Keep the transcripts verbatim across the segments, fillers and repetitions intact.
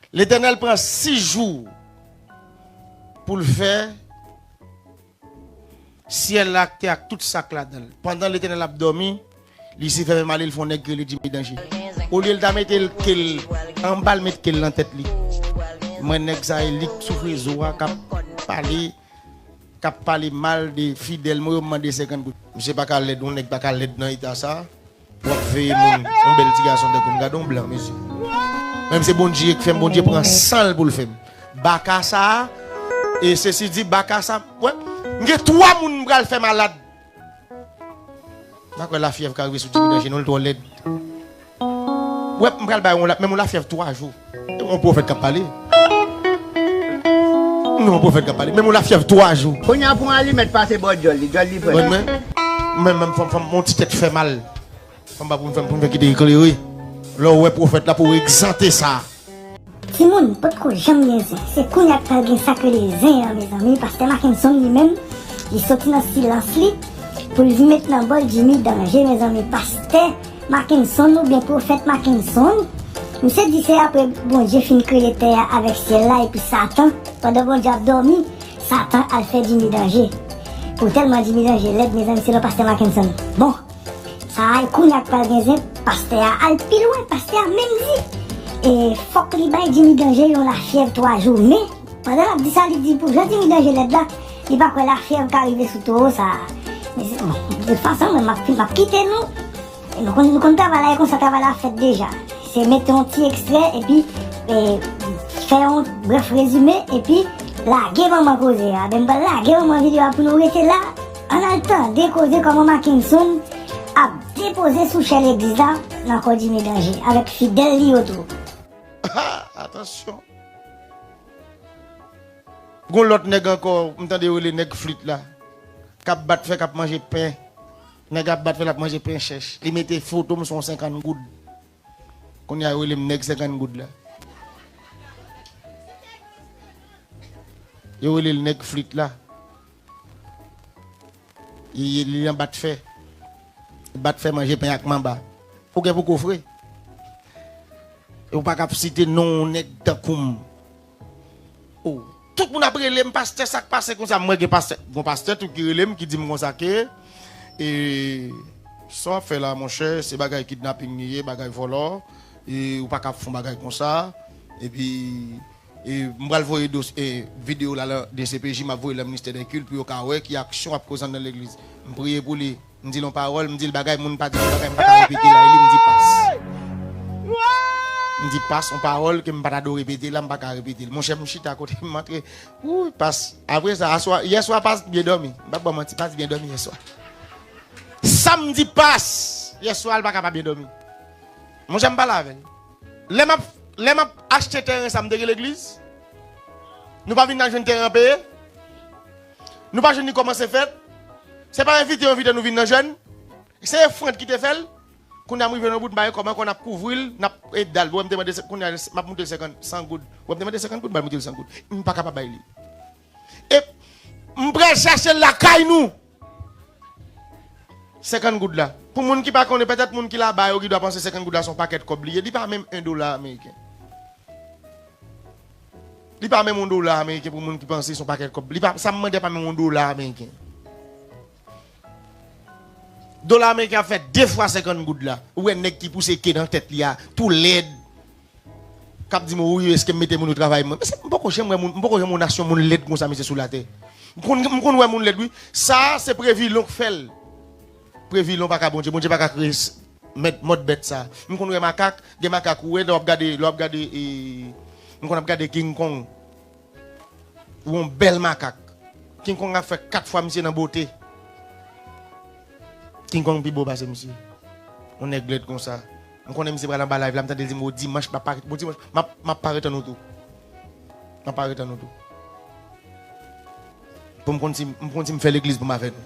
Letènèl pran sis jou pou l fè syèl la ak tè ak tout sa k ladan l. Pandan Letènèl ap dòmi, Lisifè menm ale, l fè yon nèg ki rele Jimmy Danje. Olye l ta mete l, ke l anba, l met ke l nan tèt li. Mwen nèg sa e li k sou rezo a k ap pale, k ap pale mal de fidèl mwen yo, m mande senkant goud. Misye pa ka lèd, yon nèg pa ka lèd nan eta sa. W ap veye moun, yon bèl ti gason tankou m, gade yon blan, mesye. Menm se Bondye k fè m, Bondye pran san l pou l fè m. Baka sa a, e sesi di, baka sa, wè, m gen twa moun m pral fè malad. M pa kwè lafyèv ka rive sou Jimmy Danje, non, l twò lèd. Wè, m pral bay yon la, menm yon lafyèv twa jou. E yon pwofèt k ap pale. Non, yon pwofèt k ap pale. Menm yon lafyèv twa jou. Kounye a pran alimèt pase bò djòl li, djòl li frèt. Mwen, mwen, mwen, mwen, fò m, fò m, yon ti tèt fè mal. Fò m pa pou m fè, pou m fè kite eklere. Lè w wè pwofèt la pou w egzante sa. Timoun, potko janm gen zen. Se kounye a k pral gen sa k rele zen an, mezanmi. Pastè Mackenson li menm, li soti nan silans li pou l vin met nan bòl Jimmy Danje, mezanmi. Pastè Mackenson oubyen pwofèt Mackenson, misye di se apre Bondye fin kreye tè a avèk syèl la epi Satan, pandan Bondye ap dòmi, Satan al fè Jimmy Danje. Pou tèlman Jimmy Danje lèd, mezanmi, selon pastè Mackenson. Bon, sa a, kounye a k pral gen zen, pastè a al pi lwen, pastè a menm di, e, fòk li bay Jimmy Danje yon lafyèv twa jou. Men, pandan l ap di sa, li di pou jan Jimmy Danje lèd la, li pa kwè lafyèv ka rive sou towo sa a. Men se, bon, de tout fason, mwen, m ap, m ap kite nou. E nou konn, nou konn travay la, e konsa travay la fèt deja. Se mete yon ti ekstrè, epi, e, fè yon brèf rezime, epi lage manman koze a. Ben, m pral lage manman videyo a pou nou rete la. Ann al tande koze kòman Mackenson ap depoze sou chè legliz la nan kò Jimmy Danje, avèk fidèl li yo tou. Atansyon. Gon lòt nèg ankò, m tande yo rele nèg flit la. K ap bat fè, k ap manje pen. Nèg ap bat fè, l ap manje pen chèch. Li mete foto m sou yon senkant goud. Kounye a yo rele m nèg senkant goud la. Yo rele l nèg flit la. Li, li nan bat fè. Bat fè manje pen ak manba. Ou gen pou kofre. E ou pa ka ap site non yon nèg tankou m. Oh, tout moun ap rele m pastè, sa k pase konsa? Mwen gen pastè, gon pastè tou ki rele m, ki di m konsa ke, e, sa w ap fè la, monchè, se bagay kidnaping li ye, bagay vòlò, e ou pa ka ap fè yon bagay konsa. Epi, e, m pral voye dos-, e, videyo la, la, D C P J, m ap voye l nan ministè dè kilt pou yo ka wè ki aksyon w ap koze anndan legliz. M priye pou li. M di l yon pawòl, m di l bagay moun pa di m, bagay m pa ka repete la, e li m di pas. M di pas, yon pawòl ke m pa ta dwe repete la, m pa ka repete l. Monchè, m chita kote m antre. Wouy, pas. Apre sa, aswè, yèswa, pas byen dòmi. M p ap ba w manti, pas byen dòmi yèswa. Sa m di pas, yèswa, l pa ka pa byen dòmi. Monchè, m pale avè l. Lè m ap, lè m ap achte teren sa, m te gen legliz? Nou pa vin nan jwenn teren an peye? Nou pa jwenn li kòmanse fèt? Se pa envite yo envite nou vin nan jwenn? Se ofrann ki te fè l? Kounye a m rive nan bout, m pa gen kòb ankò, n ap kouvri l, n ap ede l. Bon, m te mande, kounye a, m ap moute l senkant, san goud. Bon, m te mande senkant goud, m al moute l san goud. M pa ka pa bay li. E m pral chache l lakay nou. Senkant goud la. Pou moun ki pa konnen, petèt moun ki laba yo ki dwa panse senkant goud la se yon pakèt kòb li ye. Li pa menm yon dola ameriken. Li pa menm yon dola ameriken pou moun ki panse se yon pakèt kòb. Li pa, sa m mande a pa menm yon dola ameriken. Dola ameriken ap fè de fwa senkant goud la. Ou wè nèg ki pouse ke nan tèt li a, tou lèd. K ap di m, wi, èske m mete moun yo travay mwen? Mesye, m poko janm wè moun, m poko janm wè yon nasyon moun lèd konsa, mesye, sou latè. M konn, m konn wè moun lèd, wi. Sa a, se Previlon k fè l. Previlon pa ka Bondye, Bondye pa ka kreye s-, mèt, mòd bèt sa. M konn wè makak, gen makak ou wè, lè w ap gade, lè w ap gade, e, m konn ap gade King Kong. Ou yon bèl makak. King Kong ap fè kat fwa misye nan bote. King Kong pi bo pase misye. Yon nèg lèd konsa. M konnen misye pral anba live la, m tande l di m, o dimanch, m ap parèt, bon dimanch, m ap, m ap parèt an nou tou. M ap parèt an nou tou. Pou m konn si, m konn si m fè legliz pou m avè nou.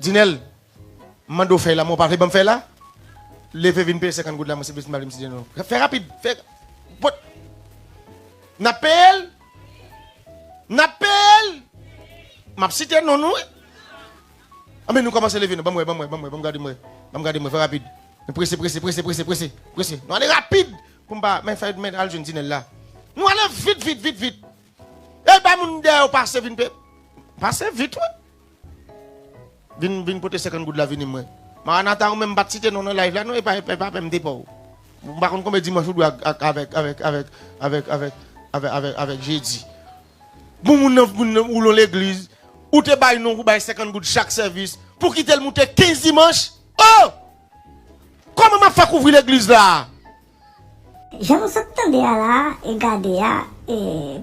Dinèl, m mande w fèy la, men w pa vle ban m fèy la? Leve vin peye senkant goud la, mwen se plis m pa vle m site non. Fè rapid, fè, pot. N ap peye l? N ap peye l? M ap site non nou, wi. Anben, nou kòmanse leve non, ban m wè, ban m wè, ban m wè, ban m gade m wè. Ban m gade m wè, fè rapid. Nou prese, prese, prese, prese, prese, prese. Nou ale rapid. Pou m pa, men fè, men al jwenn Tinèl la. Nou ale vit, vit, vit, vit. E bay moun dèyè yo pase, vin pe-, pase vit, wi. Vin, vin pote senkant goud la vini mwen. Maranata, ou menm m pa t site non nan live la, non, e pa, e pa, e pa pè m te pa w. M pa konn konbyen dimanch ou dwe ak, ak, avèk, avèk, avèk jedi. Bon, moun nan, moun nan, ou nan legliz, ou te bay non pou bay senkant goud chak sèvis, pou kite l moute kenz dimanch. Oh! Kòman m ap fè kouvri legliz la? Jan nou sot tande a la, e gade a, e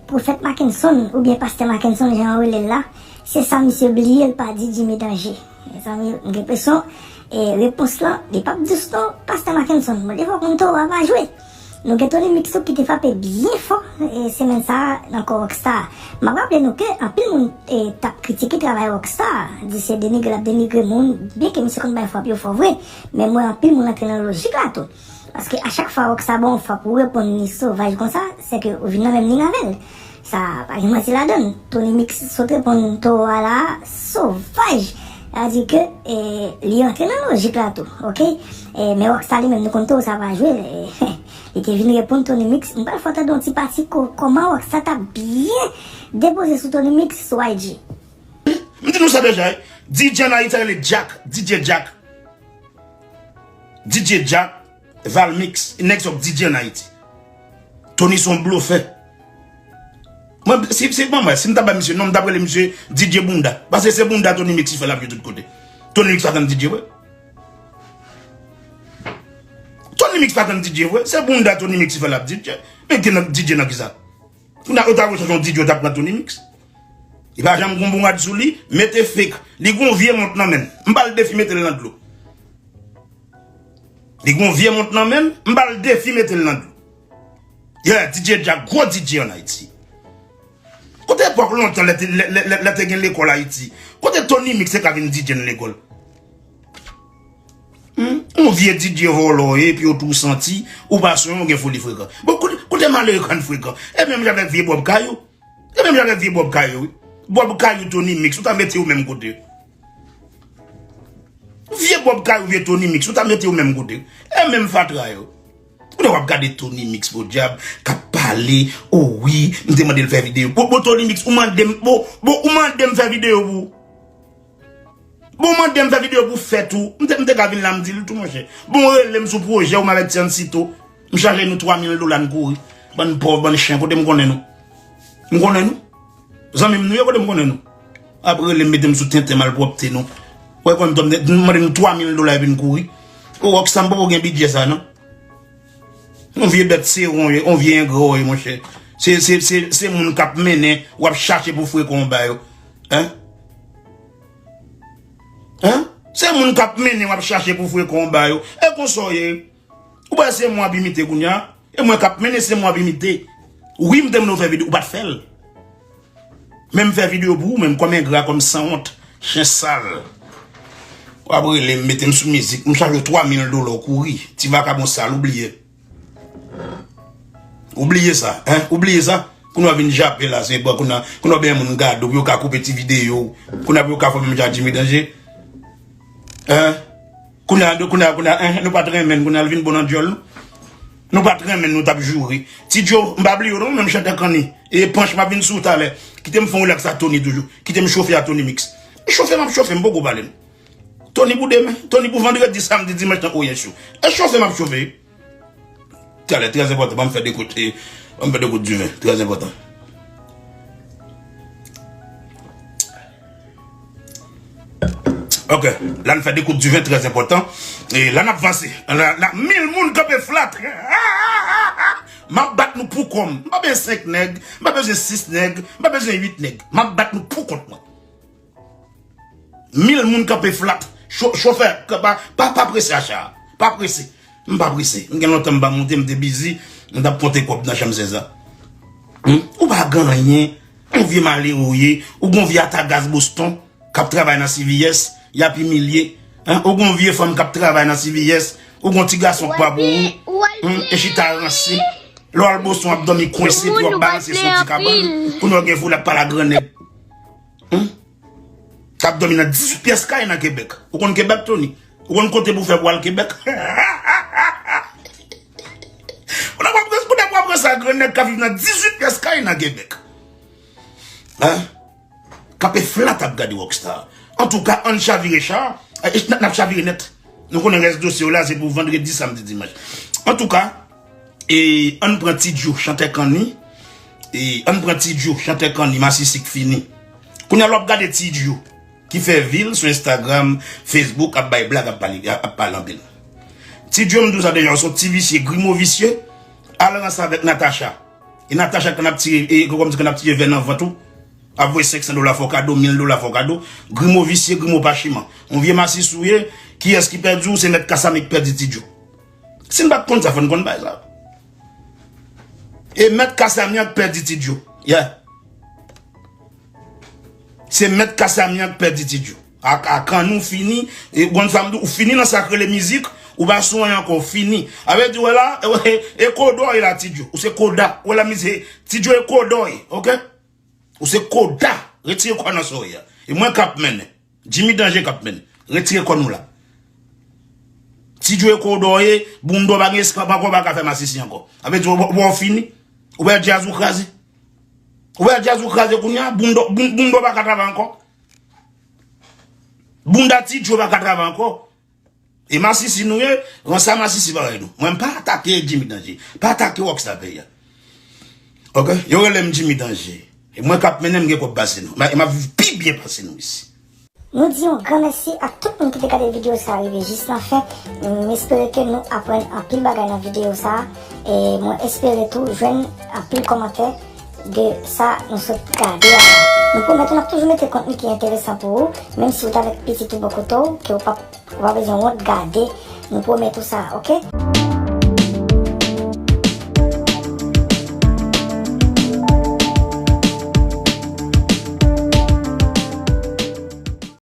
Pwofèt Mackenson, oubyen Pastè Mackenson, jan yo rele l la, se sa misye bliye, l pa di Jimmy Danje. Mezanmi, m gen enpresyon, e repons lan, li p ap dous non, Pastè Mackenson. Bon, defwa konn towo a pa jwe. Nou gen Tony Mix tou ki te frape byen fò, e semèn sa a, nan kò Rockstar. M ap raple nou ke anpil moun, e, t ap kritike travay Rockstar, di se denigre l ap denigre moun, byenke misye konn bay frap yo fò vre, men m wè anpil moun antre nan lojik la tou. Paske a chak fwa Rockstar ba w yon frap, ou reponn li sovaj konsa, se ke ou vin nan menm liy avè l. Sa pa gen manti ladan l. Tony Mix sot reponn towo a la, sovaj. Sa di ke, e, li antre nan lojik la tou, oke? E, men Rockstar li menm, nou konn towo sa pa jwe, e, li te vin reponn Tony Mix. M pral fè w tande yon ti pati ko-, kòman Rockstar t ap byen depoze sou Tony Mix sou I G. M di nou sa deja, wi. D J an Ayiti rele Jack, D J Jack. D J Jack, Valmix, nèg sa k D J an Ayiti. Tony se yon blofè. Mwen, si, si, mwen, mwen, si m ta bay misye non, m ta rele misye D J Bounda. Paske se bounda Tony Mix ki fè l ap jwe tout kote. Tony Mix pa tann D J vre. Tony Mix pa tann D J vre. Se bounda Tony Mix ki fè l ap D J. Men gen nan D J nan kisa? Kounye a, yo ta rechèche yon D J, yo ta pran Tony Mix. Li pa janm gon bon rad sou li, mete fake. Li gon vye mont nan men l. M ba l defi mete l nan dlo. Li gon vye mont nan men l, m ba l defi mete l nan dlo. Yeah, D J Jack, gwo D J an Ayiti. Kote epòk lontan lè te, lè, lè, lè, lè te gen lekòl Ayiti? Kote Tony Mix te ka vin D J nan lekòl? Hmm? Yon vye D J vòlò w ye, epi w tou santi, ou pa sonje w gen foli frekan. Bon, koute, koute malere grann frekan. E menm jan avèk vye Bòb Kayou. E menm jan avèk vye Bòb Kayou, wi. Bòb Kayou, Tony Mix, ou ta mete yo menm kote. Vye Bòb Kayou, vye Tony Mix, ou ta mete yo menm kote. E menm fatra yo. Kounye a w ap gade Tony Mix, podyab, k ap pale, o wi, m te mande l fè videyo. Bon, bon, Tony Mix, ou mande m, bon, bon, ou mande m fè videyo pou ou. Bon, ou mande m fè videyo pou fè tou. M te, m te ka vin la, m di l tou, monchè. Bon, rele m sou pwojè w, m avèk Tiancito. M chaje nou twa mil dola, n kouri. Bann pòv, bann chen, kote m konnen nou? M konnen nou? Zanmi m nou ye, kote m konnen nou? Ap rele m, mete m sou tenten malpwòpte nou. Wè, konn m mande nou twa mil dola epi n kouri. O, Rockstar, m poko gen bidjè sa, non. Yon vye bèt sewon w ye, yon vye engra w ye, monchè. Se, se, se, se moun k ap mennen, w ap chache pou frekan w ba yo. Hein? Hein? Se moun k ap mennen w ap chache pou frekan w ba yo. E konsa w ye. Ou pa se mwen w ap imite kounye a? E mwen k ap mennen, se mwen w ap imite. Wi, m te mande w fè videyo, ou pa t fè l. Men m fè videyo pou ou, men m kòm engra, kòm sanwont, chen sal. W ap rele m, mete m sou mizik, m chaje w twa mil dola, w kouri. Ti vakabon sal, ou bliye. Ou bliye sa, hein? Ou bliye sa? Kounye a w vin jape la, se bon, kounye a, kounye a w byen moun gade w, pou yo ka koupe ti videyo w. Kounye a pou yo ka fè w menm jan ak Jimmy Danje. Hein? Kounye a, kounye a, kounye a, hein, nou pa t renmen n, kounye a l vin bon nan djòl nou. Nou pa t renmen n, nou t ap joure. Ti Djo, m pa bliye w non, menm chantè kanni. E Panch, m ap vin sou ou talè. Kite m fè yon relaks a Tony toujou. Kite m chofe a Tony Mix. Chofe m ap chofe, m poko pale non. Tony pou demen, Tony pou vandredi, samdi, dimanch nan Oyen Show. E chofe m ap chofe. Talè, trè enpòtan, ban m fè de kout, e, ban m fè de kout diven, trè enpòtan. Ok, la n fè de kout diven, trè enpòtan. E la n ap vanse. La, la, mil moun kanpe flat. M ap bat nou pou kò m. M pa bezwen senk nèg, m pa bezwen sis nèg, m pa bezwen uit nèg. M ap bat nou pou kont mwen. Mil moun kanpe flat. Cho-, chofè, pa, pa, pa prese a cha a. Pa prese. M pa prese. M gen lontan m pa monte, m te bizi. M t ap konte kòb nan chanm sèz la. Hmm? Ou pa gen anyen. Ou vye malere ou ye. Ou gon vye atagaz Boston k ap travay nan C V S. Y ap imilye. Hein? Ou gon vye fanm k ap travay nan C V S. Ou gon ti gason k pa pou ou. Hmm? E chita ranse. Lè w al Boston, w ap dòmi kwense, epi w ap balanse sou ti kabann. Kounye a w gen foul ap pale a grannèg. Hmm? K ap dòmi nan dizuit pyès kay nan Kebèk. Ou konn Kebèk, Tony? Ou konn kote pou fè pou al Kebèk? Ou nan Apre sa, grann nèg ka viv nan dizuit pyès kay nan Kebèk. Hein? Kanpe flat ap gade Rockstar. Antouka, ann chavire cha. E, n ap chavire nèt. Nou konnen rès dosye yo la, se pou vandredi, samdi, dimanch. Antouka, e, ann pran Ti Djo, chantè kanni. E, ann pran Ti Djo, chantè kanni, masisi k fini. Kounye a, lè w ap gade Ti Djo, ki fè vi l sou Instagram, Facebook, ap bay blag, ap pale, ap pale anpil. Ti Djo, m di w sa deja, se yon ti visye, grimo visye, al ranse avèk Natacha. E Natacha k konn ap tire, e kòmsi k konn ap tire vè nan vant ou. Ap voye senk san dola fè w kado, mil dola fè w kado. Grimo visye, grimo pachiman. Yon vye masisi w ye, kiyès ki pèdi w? Se mèt Kasami k pèdi Ti Djo. Si n pa t konn sa, fò n konn bagay sa. E mèt Kasami an k pèdi Ti Djo. Yeah. Se mèt Kasami an k pèdi Ti Djo. A, a kanni w fini, e, ou konn sa m di w, ou fini nan sa k rele mizik, ou pa sou anyen ankò, ou fini. A vle di, wè la, e, e, e kodo w ye la, Ti Djo. Ou se koda. Ou wè la mizik, Ti Djo e kodo w ye, oke? Ou se koda. Retire kò w nan sa w ye a. E mwen k ap mennen. Jimmy Danje k ap mennen. Retire kò nou la. Ti Djo e kodo w ye, bounda w pa gen eskanp ankò, w pa ka fè masisi ankò. A vle di, w, w, w fini. Ou wè djaz ou kraze. Ou wè djaz ou kraze kounye a, bounda, boun-, bounda w pa ka travay ankò. Bounda Ti Djo pa ka travay ankò. E masisi nou ye, ranse a masisi parèy nou. Mwen m pa atake Jimmy Danje, pa atake Rockstar peyi a. Oke? Yo rele m Jimmy Danje. E mwen k ap mennen, m gen kòb pase nou. E m ap viv pi byen pase nou isi. Nou di yon gran mèsi a tout moun ki te gade videyo sa a rive jis nan fen. M espere ke nou aprann anpil bagay nan videyo sa a. E mwen espere tou jwenn anpil kòmantè de sa nou sot gade a la. Nou pwomèt ou n ap toujou mete kontni ki enteresan pou ou, menm si ou t avèk pitit ou bò kote w, ke ou p ap, ou pa bezwen wont gade. Nou pwomèt ou sa, oke?